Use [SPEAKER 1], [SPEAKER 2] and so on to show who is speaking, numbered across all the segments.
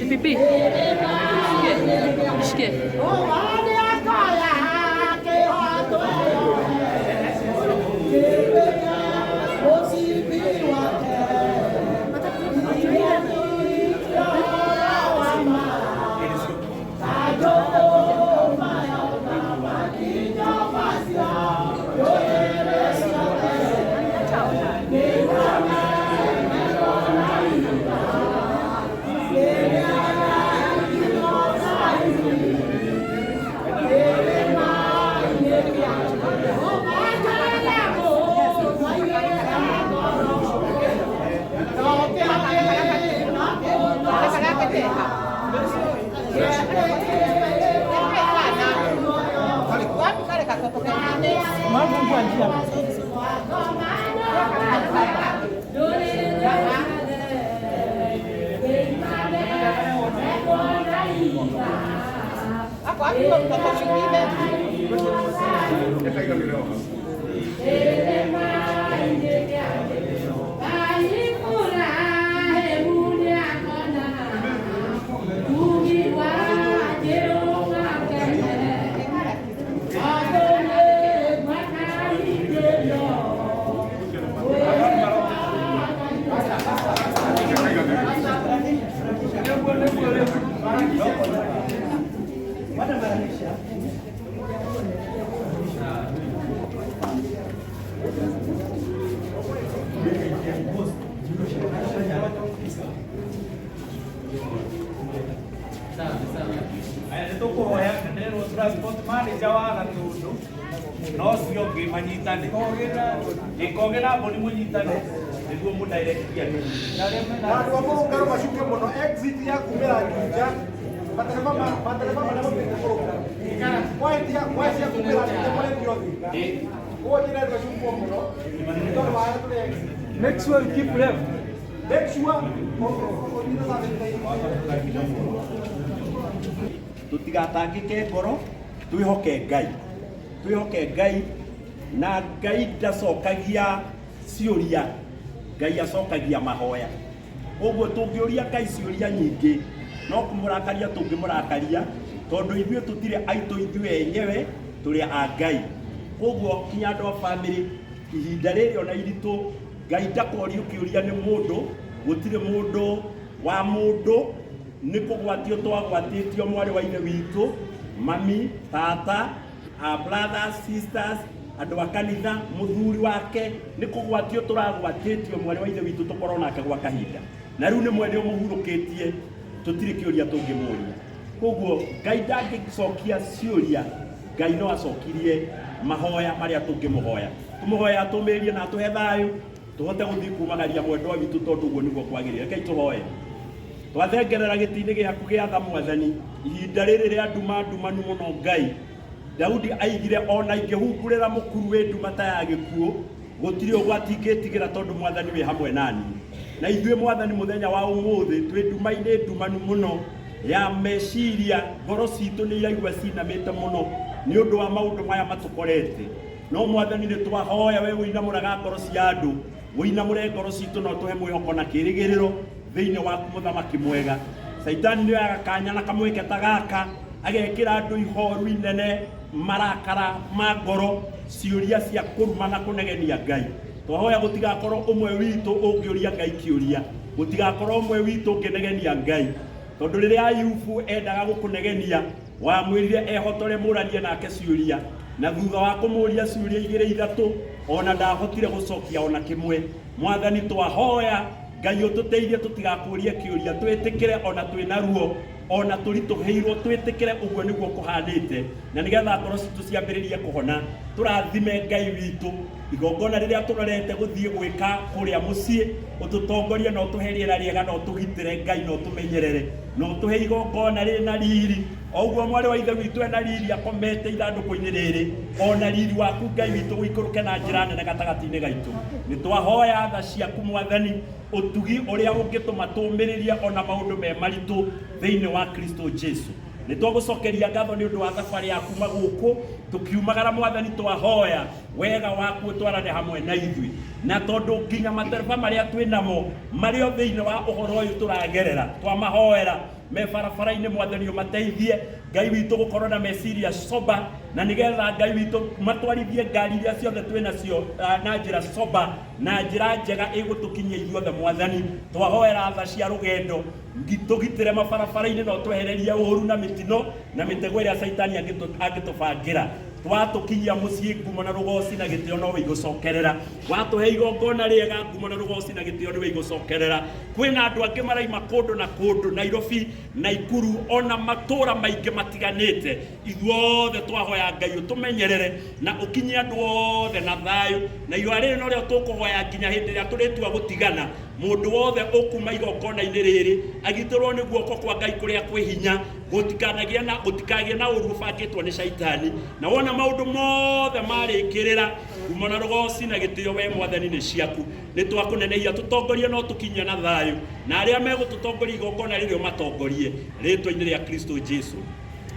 [SPEAKER 1] Pipi. Shike.
[SPEAKER 2] Transport manager wa Gatundu no cio
[SPEAKER 1] Ũngĩ manyitane. Ĩkoge na mbũni mũnyitane nĩguo mũdirect andũ.
[SPEAKER 2] Na andũ a mũrũngaro macuke mũno exit ya kumĩra Juja, matereba matereba marĩa maumĩte mũrũngaro kwahetia kwahetia kumĩra Juja kũrĩkio Thika, koguo njĩra ĩno ĩcukwo mũno nĩ tondũ wa harĩa tũrĩ exit.
[SPEAKER 3] Make sure you keep left.
[SPEAKER 2] Make sure ũnyite service.
[SPEAKER 4] Tũtigatangĩke ngoro, twĩhoke Ngai, twĩhoke Ngai. Na Ngai ndacokagia ciũria, Ngai acokagia mahoya. Ũguo tũngĩũria Ngai ciũria nyingĩ no kũmũrakaria tũngĩmũrakaria, tondũ ithuĩ tũtirĩ aitũ ithuĩ enyewe, tũrĩ a Ngai. Koguo kinya andũ a bamĩrĩ, ihinda rĩrĩ ona iritũ, Ngai ndakorio kĩũria nĩ mũndũ, gũtirĩ mũndũ wa mũndũ. Nĩ kũgwatio twagwatĩtio mwarĩ wa ithe witũ, mami, tata, our brothers, sisters, andũ a kanitha, mũthuri wake, nĩ kũgwatio tũragwatĩtio mwarĩ wa ithe witũ tũkorwo nake gwa kahinda. Na rĩu nĩ mwene ũmũhurũkĩtie, tũtirĩ kĩũria tũngĩmũria. Koguo Ngai ndangĩcokia ciũria, Ngai no acokirie mahoya marĩa tũngĩmũhoya. Tũmũhoya atũmĩrie na atũhe thayũ, tũhote gũthiĩ kumagaria mwendwa witũ tondũ ũguo nĩguo kwagĩrĩire. Rekei tũhoe. Twathengerera gĩtĩ-inĩ gĩaku gĩa tha Mwathani, ihinda rĩrĩ rĩa nduma ndumanu mũno Ngai. Daudi aigire ona ingĩhungurĩra mũkuru wĩ nduma ta ya gĩkuũ, gũtirĩ ũgwati ingĩtigĩra tondũ Mwathani wĩ hamwe naniĩ. Na ithuĩ Mwathani mũthenya wa ũmũthĩ twĩ nduma-inĩ ndumanu mũno ya meciria, ngoro citũ nĩ iraigua cinamĩte mũno nĩ ũndũ wa maũndũ maya matũkorete. No Mwathani nĩ twahoya we ũinamũraga ngoro cia andũ, ũinamũre ngoro citũ na ũtũhe mwĩhoko na kĩrĩgĩrĩro thĩinĩ waku mũthamaki mwega. Caitani nĩ oyaga kanya na kamweke ta gaka agekĩra andũ ihoru inene, marakara ma ngoro, ciũria cia kũruma na kũnegenia Ngai. Twahoya gũtigakorwo ũmwe witũ ũngĩũria Ngai kĩũria, gũtigakorwo ũmwe witũ ũngĩnegenia Ngai, tondũ rĩrĩa Ayubu endaga gũkũnegenia wamwĩrire ehotore mũranie nake ciũria, na thutha wa kũmũria ciũria igĩrĩ ithatũ ona ndahotire gũcokia ona kĩmwe. Mwathani twahoya Ngai ũtũteithie tũtigakũrie kĩũria, twĩtĩkĩre ona twĩ na ruo, ona tũritũhĩirwo, twĩtĩkĩre ũguo nĩguo kũhanĩte, na nĩgetha ngoro citũ ciambĩrĩrie kũhona. Tũrathime Ngai witũ, igongona rĩrĩa tũrorete gũthiĩ gwĩka kũrĩa mũciĩ, ũtũtongorie na ũtũhe rĩera rĩega na ũtũgitĩre Ngai na ũtũmenyerere na ũtũhe igongona rĩna riri o ũguo mwarĩ wa ithe witũ ena riri akomete ithandũkũ-inĩ rĩrĩ, ona riri waku Ngai witũ ũikũrũke na njĩra nene gatagatĩ-inĩ gaitũ. Nĩ twahoya tha ciaku Mwathani, ũtugi ũrĩa ũngĩtũma tũmĩrĩrie ona maũndũ me maritũ thĩinĩ wa Kristo Jesu. Nĩ twagũcokeria ngatho nĩ ũndũ wa thabarĩ ya kuma gũkũ tũkiumagara Mwathani, twahoya wega waku ũtwarane hamwe na ithuĩ, na tondũ nginya matereba marĩa twĩ namo marĩ o thĩinĩ wa ũhoro ũyũ tũragerera, twamahoera me barabara-inĩ Mwathani ũmateithie Ngai witũ gũkorwo na meciria soba, na nĩgetha Ngai witũ matwarithie ngari iria ciothe twĩ nacio na njĩra soba na njĩra njega ĩgũtũkinyia ithuothe Mwathani. Twahoera tha cia rũgendo, tũgitĩre mabarabara-inĩ na ũtwehererie ũũru na mĩtino na mĩtego ĩrĩa Caitani angĩtũbangĩra. Twatũkinyia mũciĩ ngumo na rũgoci na gĩtĩo nowe igũcokerera. Watũhe igongona rĩega ngumo na rũgoci na gĩtĩo nĩwe igũcokerera. Kwĩna andũ angĩ maraima kũndũ na kũndũ, Nairobi, Naikuru, ona matũra maingĩ matiganĩte. Ithuothe twahoya Ngai ũtũmenyerere na ũkinyie andũ othe na thayũ, na ihoya rĩrĩ norĩo tũkũhoya nginya hĩndĩ ĩrĩa tũrĩtua gũtigana. Mũndũ wothe ũkuma igongona-inĩ rĩrĩ agitĩrwo nĩ guoko kwa Ngai kũrĩa kwĩ hinya, gũtikanagĩe na gũtikagĩe na ũru ũbangĩtwo nĩ Caitani. Na wona maũndũ mothe marĩkĩrĩra, ngumo na rũgoci na gĩtĩo we Mwathani nĩ ciaku. Nĩ twakũnenehia, tũtongorie na ũtũkinyie na thayũ, na arĩa megũtũtongoria igongona rĩrĩ ũmatongorie rĩtwa-inĩ rĩa Kristo Jesu.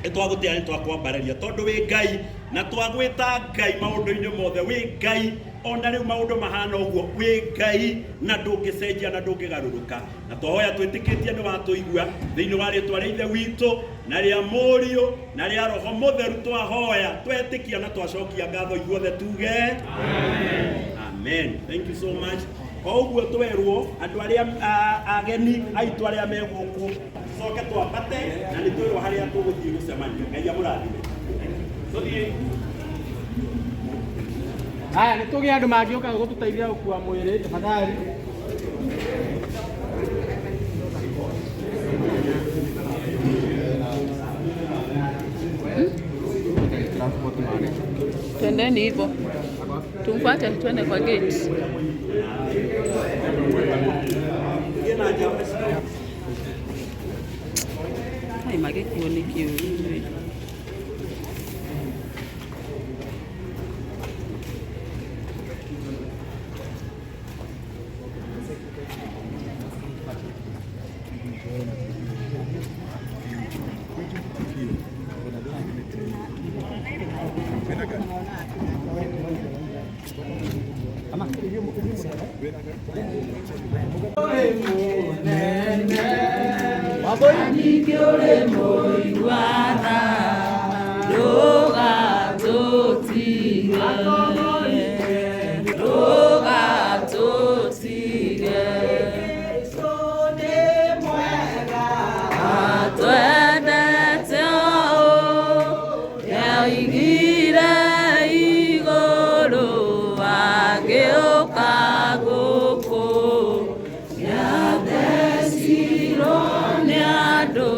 [SPEAKER 4] Nĩ twagũtĩa, nĩ twakwambararia tondũ wĩ Ngai, na twagwĩta Ngai maũndũ-inĩ mothe. Wĩ Ngai ona rĩu maũndũ mahana ũguo, wĩ Ngai na ndũngĩcenjia na ndũngĩgarũrũka. Na twahoya twĩtĩkĩtie nĩ watũigua, thĩinĩ wa rĩtwa rĩa Ithe witũ na rĩa Mũriũ na rĩa Roho Mũtheru twahoya, twetĩkia na twacokia ngatho ithuothe tuge amen. Thank you so much. O ũguo twerwo andũ arĩa ageni aitũ arĩa me gũkũ tucoke twambate na nĩ twĩrwo harĩa tũgũthiĩ gũcemania. Ngai amũrathime.
[SPEAKER 1] Tũthiĩ.
[SPEAKER 3] Haya, nĩ tũgĩe andũ mangĩũka gũtũteithia gũkua mwĩrĩ tafadhali.
[SPEAKER 5] Twendeni hivyo, tumfuate, twende kwa gate. Ai, magĩkuo nĩ kĩũru. Atwendete ũũ, nĩoigire igũrũ agĩũka gũkũ, nĩathecirwo nĩ andũ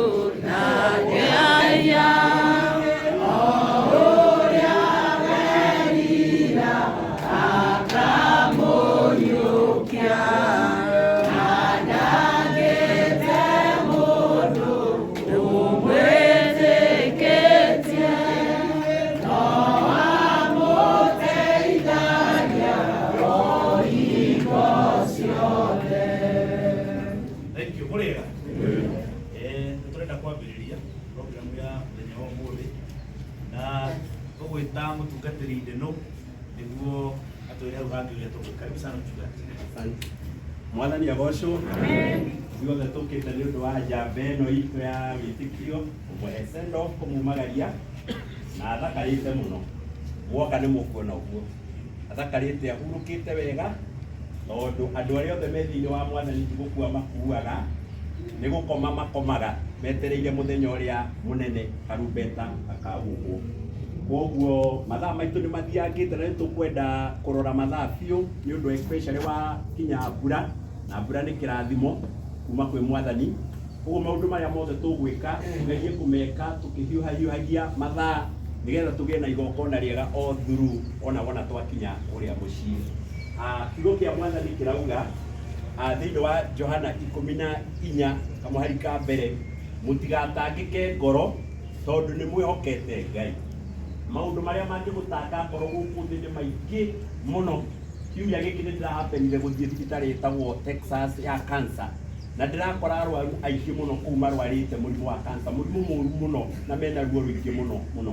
[SPEAKER 5] na akĩaria o ũrĩa werira akamũriũkia na ndangĩte mũndũ ũmwĩtĩkĩtie no amũteithagia o hingo ciothe.
[SPEAKER 1] Thank you. Mũrĩega? Nĩ tũrenda kwambĩrĩria program ya mũthenya wa ũmũthĩ na tũgwĩta mũtungatĩri Ndeno nĩguo atwĩre hau hangĩ ũrĩa tũgwĩka. Karibu sana mchungaji.
[SPEAKER 4] Asante. Mwathani agocwo. Ithuothe tũkĩte nĩ ũndũ wa njamba ĩno itũ ya wĩtĩkio kũmũhe send off kũmumagaria na athakarĩte mũno. Mwoka nĩ mũkuona ũguo athakarĩte ahurũkĩte wega tondũ andũ arĩa othe me thĩinĩ wa mwathani ti gũkua makuaga nĩ gũkoma makomaga metereire mũthenya ũrĩa mũnene karumbeta gakahuhwo. Koguo mathaa maitũ nĩ mathiangĩte na nĩ tũkwenda kũrora mathaa biũ nĩ ũndũ especially wa kinya mbura na mbura nĩ kĩrathimo kuma kwĩ mwathani. Koguo maũndũ marĩa mothe tũgwĩka tũgerie kũmeka tũkĩhiũhahiũhagia mathaa nĩgetha tũgĩe na igongona rĩega o through ona wona twakinya kũrĩa mũciĩ. Kiugo kĩa mwathani kĩrauga thĩinĩ wa Johana 14 kamũhari ka mbere, mũtigatangĩke ngoro tondũ nĩ mwĩhokete Ngai. Maũndũ marĩa mangĩgũtanga ngoro gũkũ thĩ nĩ maingĩ mũno. Kiumia gĩkĩ nĩ ndĩrahapenire gũthiĩ thibitarĩ ĩtagwo Texas ya cancer na ndĩrakora arwaru aingĩ mũno kũu marwarĩte mũrimũ wa cancer, mũrimũ mũru mũno na mena ruo rũingĩ mũno mũno.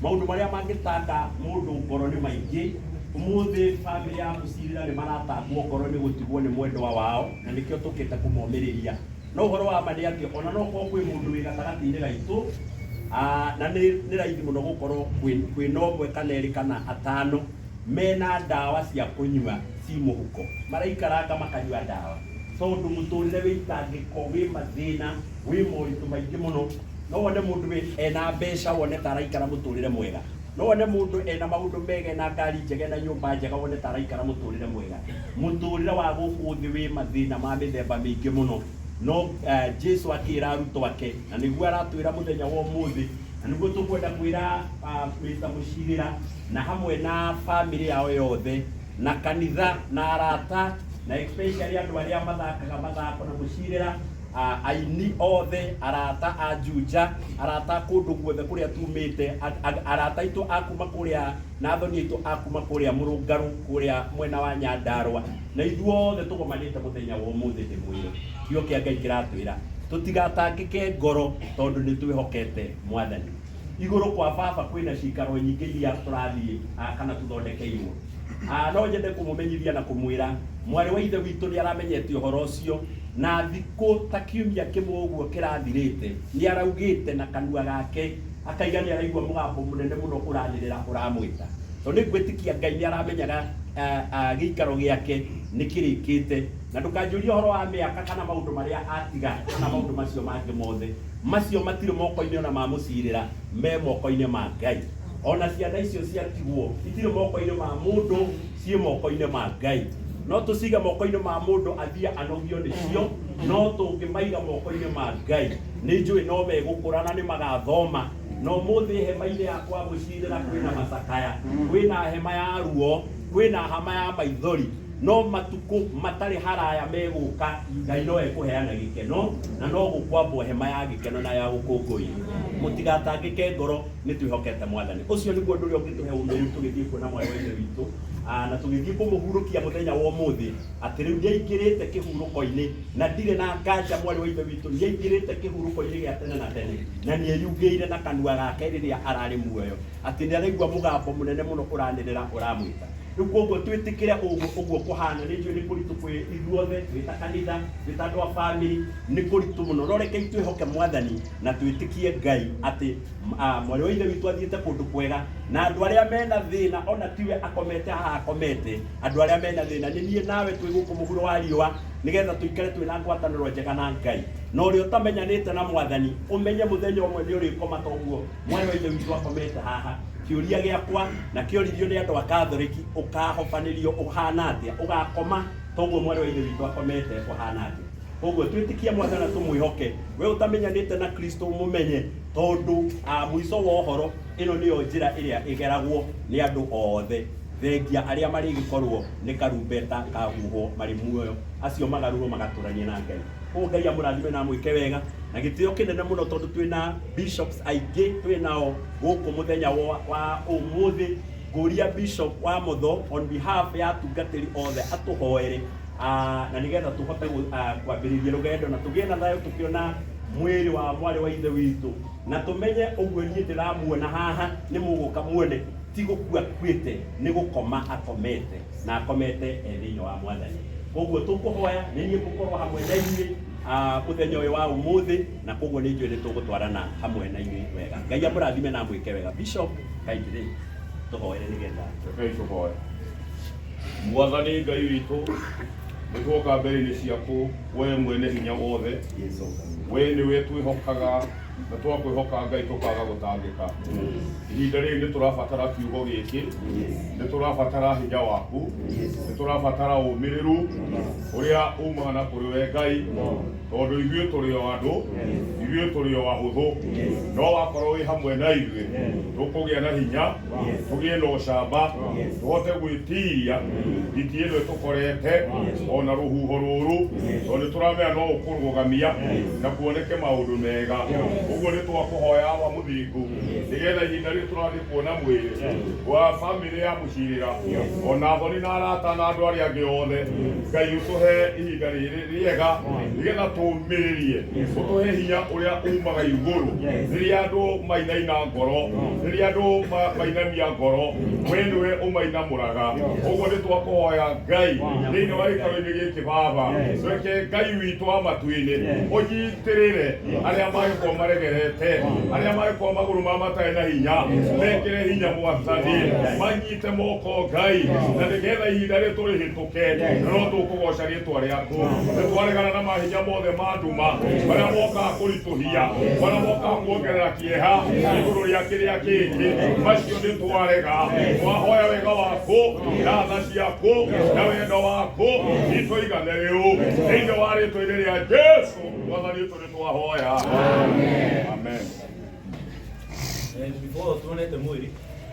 [SPEAKER 4] Maũndũ marĩa mangĩtanga mũndũ ngoro nĩ maingĩ. Ũmũthĩ bamĩrĩ ya Mũcirĩra nĩ maratangwo ngoro nĩ gũtigwo nĩ mwendwa wao na nĩkĩo tũkĩte kũmomĩrĩria. No ũhoro wa ma nĩ atĩ ona no korwo kwĩ mũndũ wĩ gatagatĩ-inĩ gaitũ na nĩ raithi mũno gũkorwo kwĩna ũmwe kana erĩ kana atano mena ndawa cia kũnyua ci mũhuko, maraikaranga makanyua ndawa tondũ mũtũrĩre wĩ itangĩko, wĩ mathĩna, wĩ moritũ maingĩ mũno. No wone mũndũ ena mbeca wone ta araikara mũtũrĩre mwega, no wone mũndũ ena maũndũ mega, ena ngari njega, ena nyũmba njega, wone ta araikara mũtũrĩre mwega. Mũtũrĩre wa gũkũ thĩ wĩ mathĩna ma mĩthemba mĩingĩ mũno. No Jesu akĩra arutwo ake na nĩguo aratwĩra mũthenya wa ũmũthĩ na nĩguo tũkwenda kwĩra Mr. Mũcirĩra na hamwe na bamĩrĩ yao yothe na kanitha na arata na especially andũ arĩa mathakaga mathako na Mũcirĩra, aini othe, arata a Juja, arata a kũndũ guothe kũrĩa tumĩte, arata aitũ a kuma kũrĩa na athoni aitũ a kuma kũrĩa Mũrũngarũ kũrĩa mwena wa Nyandarũa na ithuothe tũgomanĩte mũthenya wa ũmũthĩ. Ndĩmwĩre kiugo kĩa Ngai kĩratwĩra tũtigatangĩke ngoro tondũ nĩ twĩhokete mwathani. Igũrũ kwa baba kwĩna cikaro nyingĩ iria tũrathiĩ kana tũthondekeirwo. No nyende kũmũmenyithia na kũmwĩra mwarĩ wa ithe witũ nĩ aramenyete ũhoro ũcio na thikũ ta kiumia kĩmwe ũguo kĩrathirĩte nĩ araugĩte na kanua gake akaiga nĩ araigua mũgambo mũnene mũno ũranĩrĩra ũramwĩta. Tondũ nĩ ngwĩtĩkia Ngai nĩ aramenyaga gĩikaro gĩake nĩ kĩrĩkĩte na ndũkanjũrie ũhoro wa mĩaka kana maũndũ marĩa atiga kana maũndũ macio mangĩ mothe macio matirĩ moko-inĩ ona ma Mũcirĩra, me moko-inĩ ma Ngai. Ona ciana icio ciatigwo itirĩ moko-inĩ ma mũndũ, ciĩ moko-inĩ ma Ngai. No tũcige moko-inĩ ma mũndũ athiĩ anogio nĩcio, no tũngĩmaiga moko-inĩ ma Ngai nĩ njũĩ no megũkũra na nĩ magathoma Na ũmũthĩ hema-inĩ yakwa mũcirĩra kwĩna macakaya, kwĩna hema ya ruo, kwĩna hema ya maithori, no matukũ matarĩ haraya megũka Ngai no ekũheana gĩkeno na no gũkwambwo hema ya gĩkeno na ya gũkũngũĩra. Mũtigatangĩke ngoro, nĩ twĩhokete Mwathani. Ũcio nĩguo ũndũ ũrĩa ũngĩtũhe ũmĩrĩru tũgĩthiĩ kuona mwarĩ wa ithe witũ, na tũgĩthiĩ kũmũhurũkia mũthenya wa ũmũthĩ atĩ rĩu nĩaingĩrĩte kĩhurũko-inĩ, na ndirĩ na nganja mwarĩ wa ithe witũ nĩaingĩrĩte kĩhurũko-inĩ gĩa tene na tene, na nĩeyugĩire na kanua gake rĩrĩa ararĩ muoyo atĩ nĩaraigua mũgambo mũnene mũno ũranĩrĩra ũramwĩta. Rĩu koguo twĩtĩkĩre ũguo ũguo kũhana. Nĩ njũĩ nĩ kũritũ kwĩ ithuothe twĩ ta kanitha, twĩ ta andũ a bamĩrĩ, nĩ kũritũ mũno, no rekei twĩhoke Mwathani na twĩtĩkie Ngai atĩ mwarĩ wa ithe witũ athiĩte kũndũ kwega, na andũ arĩa mena thĩna ona tiwe akomete haha akomete, andũ arĩa mena thĩna nĩ niĩ nawe twĩ gũkũ mũhuro wa riũa, nĩgetha tũikare twĩna ngwatanĩro njega na Ngai. Na ũrĩa ũtamenyanĩte na Mwathani ũmenye mũthenya ũmwe nĩ ũrĩkoma ta ũguo mwarĩ wa ithe witũ akomete haha. Kĩũria gĩakwa na kĩoririo nĩ andũ a Katholiki, ũkahobanĩrio ũhana atĩa? Ũgakoma ta ũguo mwarĩ wa ithe witũ akomete ũhana atĩa? Koguo twĩtĩkie Mwathani na tũmwĩhoke. We ũtamenyanĩte na Kristo ũmũmenye, tondũ mũico wa ũhoro ĩno nĩyo njĩra ĩrĩa ĩgeragwo nĩ andũ othe, thengia arĩa marĩgĩkorwo nĩ karumbeta kahuhwo marĩ muoyo, acio magarũrwo magatũranie na Ngai. Koguo Ngai amũrathime na amwĩke wega na gĩtĩo kĩnene mũno, tondũ twĩna bishops aingĩ twĩ nao gũkũ mũthenya wa ũmũthĩ. Ngũria Bishop wa Motho on behalf ya atungatĩri othe atũhoere, na nĩgetha tũhote kwambĩrĩria rũgendo na tũgĩe na thayũ tũkĩona mwĩrĩ wa mwarĩ wa ithe witũ, na tũmenye ũguo niĩ ndĩramuona haha nĩ mũgũka muone ti gũkua akuĩte, nĩ gũkoma akomete, na akomete e thĩinĩ wa Mwathani. Koguo tũkũhoya nĩ niĩ ngũkorwo hamwe na inyuĩ mũthenya ũyũ wa ũmũthĩ, na koguo nĩ njũĩ nĩ tũgũtwarana hamwe na inyuĩ wega. Ngai amũrathime na amwĩke wega. Bishop kindly tũhoere nĩgetha
[SPEAKER 6] Rekei tũhoe. Mwathani Ngai witũ, nĩ tuoka mbere-inĩ ciaku, we mwene hinya wothe, we nĩwe twĩhokaga na twakwĩhoka Ngai tũkaga gũtangĩka. Ihinda rĩrĩ nĩ tũrabatara kiugo gĩkĩ, nĩ tũrabatara hinya waku, nĩ tũrabatara ũmĩrĩru ũrĩa umaga na kũrĩ we Ngai, tondũ ithuĩ tũrĩ o andũ, ithuĩ tũrĩ o ahũthũ, no wakorwo wĩ hamwe na ithuĩ tũkũgĩa na hinya, tũgĩe na ũcamba, tũhote gwĩtiria nditi ĩno ĩtũkorete ona rũhuho rũrũ, tondũ nĩ tũramenya no ũkũrũgamia na kuoneke maũndũ mega. Ũguo nĩ twakũhoya Awa mũthingu, nĩgetha ihinda rĩrĩ tũrathiĩ kuona mwĩrĩ wa bamĩrĩ ya mũcirĩra, ona thoni na arata na andũ arĩa angĩ othe, Ngai ũtũhe ihinda rĩrĩ rĩega nĩgetha tũmĩrĩrie, ũtũhe hinya ũrĩa umaga igũrũ rĩrĩa andũ mainaina ngoro, rĩrĩa andũ mainamia ngoro, we nĩwe ũmainamũraga. Ũguo nĩ twakũhoya Ngai thĩinĩ wa gĩikaro-inĩ gĩkĩ Baba, reke Ngai witũ wa matu-inĩ ũnyitĩrĩre arĩa mangĩkorwo maregerete, arĩa mangĩkorwo magũrũ mao matarĩ na hinya, mekĩre hinya Mwathani, manyite moko Ngai, na nĩgetha ihinda rĩrĩ tũrĩhĩtũke na no tũkũgoca rĩtwa rĩaku. Nĩ twaregana na mahinya mothe ma nduma marĩa mokaga kũritũhia, marĩa mokaga kuongerera kĩeha igũrũ rĩa kĩrĩa kĩngĩ, macio nĩ twarega. Twahoya wega waku na tha ciaku na wendo waku itũigane rĩu thĩinĩ wa rĩtwa-inĩ rĩa Jesu Mwathani witũ nĩ twahoya, amen.
[SPEAKER 1] Before tuonete mwĩrĩ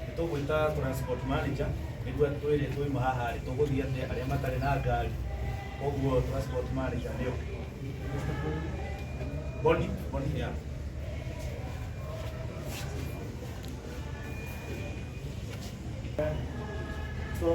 [SPEAKER 1] nĩ tũgwĩta transport manager nĩguo twĩre twauma haha rĩ tũgũthiĩ atĩa arĩa matarĩ na ngari. Koguo transport manager nĩo Boni, Boni, yeah.
[SPEAKER 2] So